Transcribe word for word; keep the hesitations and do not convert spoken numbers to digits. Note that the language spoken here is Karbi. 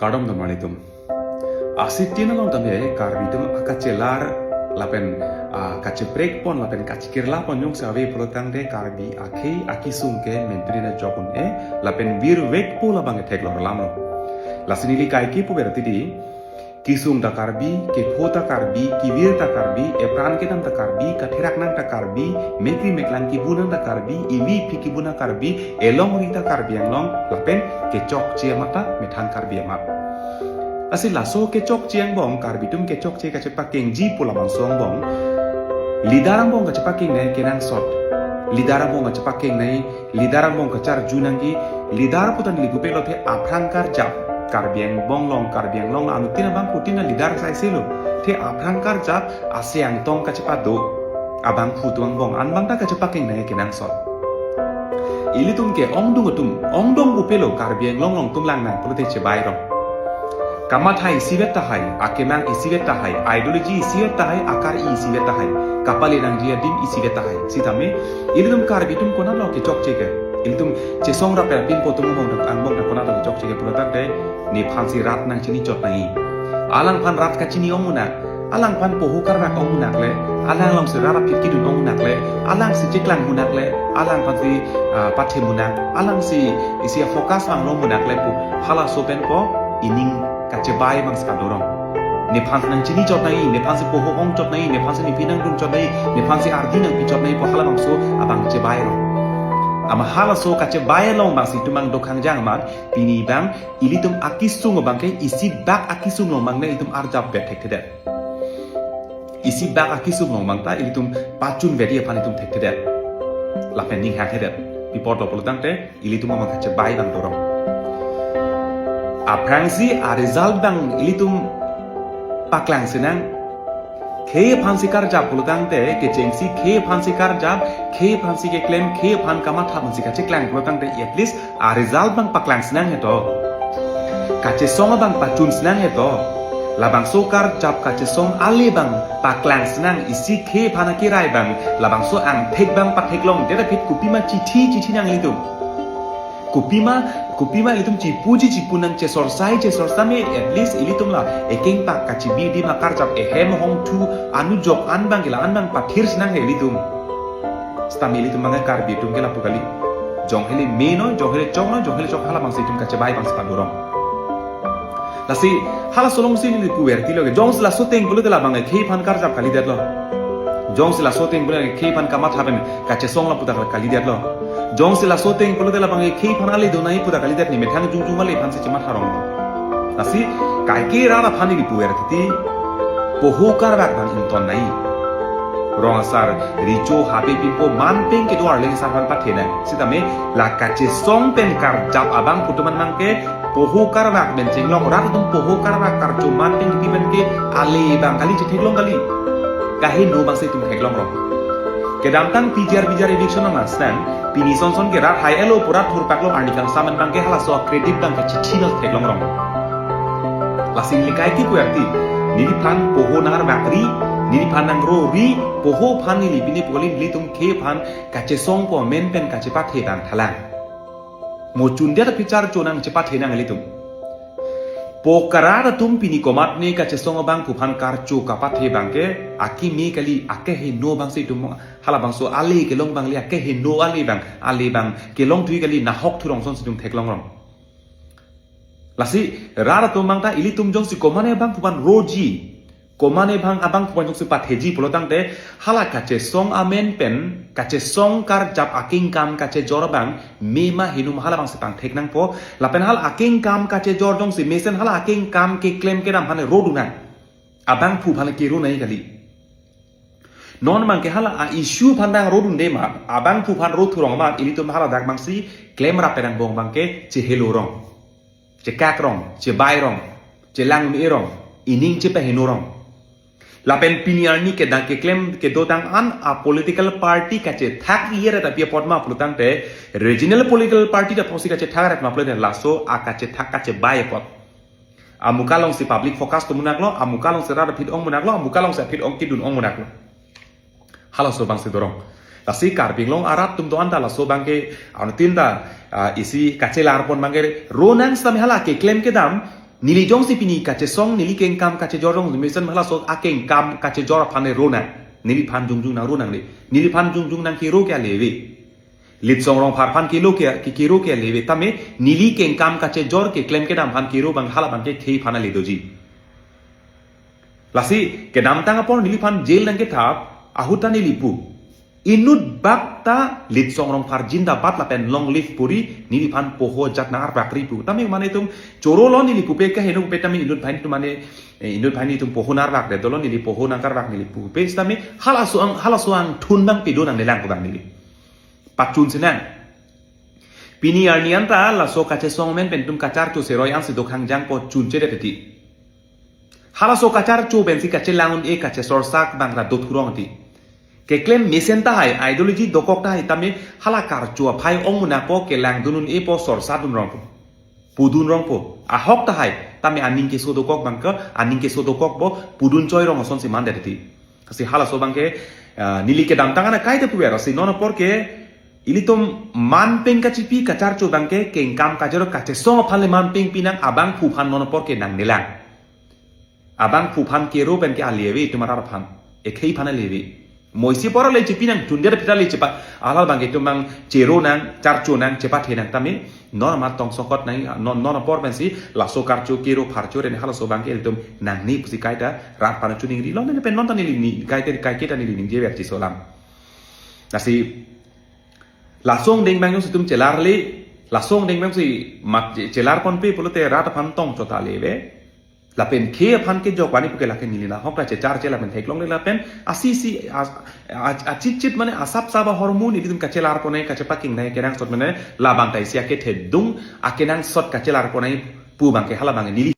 Kardom teman-teman atum. Asitin along tame Karbi atum akachelar lapen ah, kacheprek pon lapen kachekirla pon jongsi ave pulotangte Karbi akhei akisung ke mentri na jokun e lapen virvekpo labang ke theklong alamlo. Lasi neli kaike puver titi, kisung ta Karbi, kepho ta Karbi, kevir ta Karbi, epran kedam ta Karbi, katherak nang ta Karbi, mekri meklang kebu nang ta Karbi, ivi iphi kebu nang Karbi, elongri ta Karbi Anglong, lapen kechokche amat ta methang Karbi amat. Lasi laso kechokche angbong, Karbi atum kechokche kachepakengji pu labangso angbong, leader angbong kachepakengnei kenangsot. Leader angbong kachepakengnei, leader angbong kacharju nangji, leader putan lipu pelo the aphrang karjap. Karbi angbong along, Karbi Anglong anuttin abangphutin na leader saiselo. The aphrang karjap, ase angtong kachepado abangphu atum angbong an bang ta kachepakengnei kenangsot. Ilitum ke ongdung atum, ongdung pu pelo Karbi Anglong along atum langnang pulote chebai rong. Kamatha isivet tahai, akemang isivet tahai, ideology isivet tahai, akar isivet tahai, kapale nangji adim isivet tahai. Sitame, ilitum Karbi atum konatlo kechokche ke? Ilitum chesong rap pin po atum angbong angbong konatlo kechokche ke pulotangte, nephansi rat nangchini chot nangji. Alangphan rat kachini ong munak, alangphan poho karvak ong munak le, alang alongsi rat aphi kedun ong munak le, alangsi cheklang munak le, alangphansi ah, pathe munak, alangsi isi a-focus vanglo munak le pu halaso pen po ining kachebai abangsi padorong. Nephansi nangchini chot nangji, nephansi poho ong chot nangji, nephansi nephi nangdun chot nangji, nephansi ardi nangpi chot nangji pu halabangso abang chebai rong. Amat halaso kachebai along abangsi itum abang dokhang jang amat, pini abang ilitum akisung abang ke isi bak akisung along abang ne itum arjap vet thekthedet. Isi bak akisung along abang ta ilitum pachun vedi aphan itum thekthedet. Lapen ning hangthedet. Pi apotlo pulotangte ilitum amang kachebai abang dorong. Aphrangsi a-result abang ilitum paklang sinang. Khei aphansi karjap pulotangte, kechengsi khei aphansi karjap, khei aphansi keklem, khei aphan kamatha aphansi kacheklang pulotangte, at least a-result abang paklang sinang heto. Kachesong abang pachun sinang heto. Labangso karjap kachesong ale abang paklang sinang, isi khei aphan akirai abang, labangso angthek abang patheklongdet aphi kopima chithi chithi nang ilitum. Kopima, kopima ilitum chipuji chipu nang, chesorsai chesor tame, at least ilitum la ekeng pak kachibi adim akarjap, ehem hongthu anujok an abang ke la-an abang pathir sinang he ilitum. Sitame ilitum abang Karbi atum ke lapu kali. Jong hele me noi, jong hele chong noi, jong hele chok halabangsi itum kachebai abangsi padorong. Lasi halaso alongsi neli puver tilo ke, jongsi laso ateng pulote labang khei aphan karjap kalidetlo. Jongsi laso ateng pulote khei aphan kamatha pen kachesong lapu ta kalidetlo. Jongsi laso ateng pulote labang khei aphan ale do nangji pu ta kalidet, ne methang jongjong ale aphansi chematha rong. Lasi kaike rat aphan neli puver titi, poho karvak abang ington nangji. Rong asar, recho, habe, pimpo, man peng kedo arleng asar aphan pathe nang. Sitame la kachesong pen karjap abangphu atum an abang ke poho karvak pen chenglok, rat atum poho karvak karcho man peng kepi pen ke ale abang kali, chetheklong kali. Kaheno abangsi itum theklong rong. Kedamtang P G R, P G R eviction nang asnang, pini sonson ke rat hai-elo pu rat thurpaklo arni kangsam an abang ke halaso a-credit abang ke chithi nang theklong rong. Lasi neli kaike puver titi, neliphan poho nangrvakri, neliphan nangrori, poho aphan neli pini pu kali, nelitum khei aphan kachesong pu amen pen kachepathe abang thalang. Mo chundet aphi charcho nang chepathe nang ilitum. Pokarat atum pini komatne kachesong abangphu aphan karcho kapathe abang ke, akeme kali, akeheno abangsi itum halabangso ale kelong abang le, akeheno ale abang, ale abang kelong thui kali, nahok thu rong sonsi itum theklong rong. Lasi rat atum abang ta ilitum jongsi komatne abangphu aphan roji, komatne abang abangphu aphan jongsi patheji pulotangte, hala kachesong amen pen, kachesong karjap akengkam kachejor abang, me ma heno ma halabangsi pangthek nangpo, lapen hala akengkam kachejor jongsi mesen hala akengkam keklem kedam aphan rodun nang. Abangphu aphan kero nangji kali. Non abang ke hala a-issue aphan nangrodunde ma, abangphu aphan ro thurong ma, ilitum hala dak abangsi klemrap pen angbong abang ke chehelo rong, chekak rong, chebai rong, chelang me rong, ining chepaheno rong. Lapen pini arni kedang keklem kedotang an a-political party kachethak iyer ta pi apot ma pulotangte, regional political party ta apotsi kachethak ret ma pulotangte, laso akachethak kachebai apot. Amuka alongsi public focus do munaklo, amuka alongsi rat aphi ong munaklo, amuka alongsi aphi ong kedun ong munaklo. Halaso abangsi dorong. Lasi Karbi Anglong arat atum do-an ta laso abang ke, anuttin ta, ah, isi kachelar pon abang ke ro nang sitame hala keklem kedam, Neli jongsi pini kachesong, neli kengkam kachejor jong mesen halaso akengkam kachejor aphan le ronang. Neliphan jongjong nang ronangne. Neliphan jongjong nang kero ke ale ave. Litsong Rongphar aphan kero ke, ke kero ke ale ave. Tame neli kengkam kachejor keklem kedam aphan kero abang hala abangke khei aphan ale doji. Lasi kedamtang apor neliphan jail nangkethap, ahut ta neli pu. Inut bak ta Litsong Rongphar jindabad lapen long live pu ri, neliphan poho jat nang arvak ri pu. Tame mane itum choro lo neli pupe, kaheno pupe, tame inut banghini atum mane, eh, inut banghini atum poho nang arvak det dolo, neli poho nang karvak neli pupe. Tame halaso ang, halaso angthun abang pedo nangnelang pu abang neli pachun sinang. Pini arni anta laso kachesong amen pen itum kacharcho seroi ansi dokhang jangpo chunche det titi. Halaso kacharcho pensi kachelang un-e kachesorsak abang ra dothurong ti. Keklem mesen tahai, ideology dokok tahai tame hala karcho aphai ong munapo kelang dun un-epo, sorsa dun rongpo. Pudun rongpo. Ahok tahai tame aning keso dokok abangke, aning keso dokok bo pudun choi rong asonsi mandet ti. Lasi halaso abangke, ah, neli kedamtang an kaita puver, lasi non apor ke ilitum manpeng kachipi kacharcho abangke kengkam kachejor kachesong aphan le manpeng pinang, abangphu aphan non apor ke nangnelang. Abangphu aphan kero penke ale ave, itum arat aphan, ekhei aphan ale ave. Moisi apor le chipi nang, tunde pita le chipa, alal abangke itum abang chero nang, charcho nang, chepathe nang tame, non amat tong sokot nang, non, non apor pensi laso karcho kero pharcho re halaso abangke ilitum nangne pusi kaita rat aphan choningri lo, ne pen non ta neli ni, kaita kaiketa neli ningjever chiso alam. Lasi laso angdeng abang jongsi itum chelar le, laso angdeng abangsi mat chelar ponpe pulote rat aphan tong chot ale ave. Lapen khei aphan kejok vani puke lake neli nahok ta checharche lapen theklongle lapen asisi as-, a-, achitchit mane asap sap ahormu nelitum kachelar ponnai, kachepakingnai kenangsot mane labang ta isi akethedung akenangsot kachelar ponnai pu abangke hala abang neli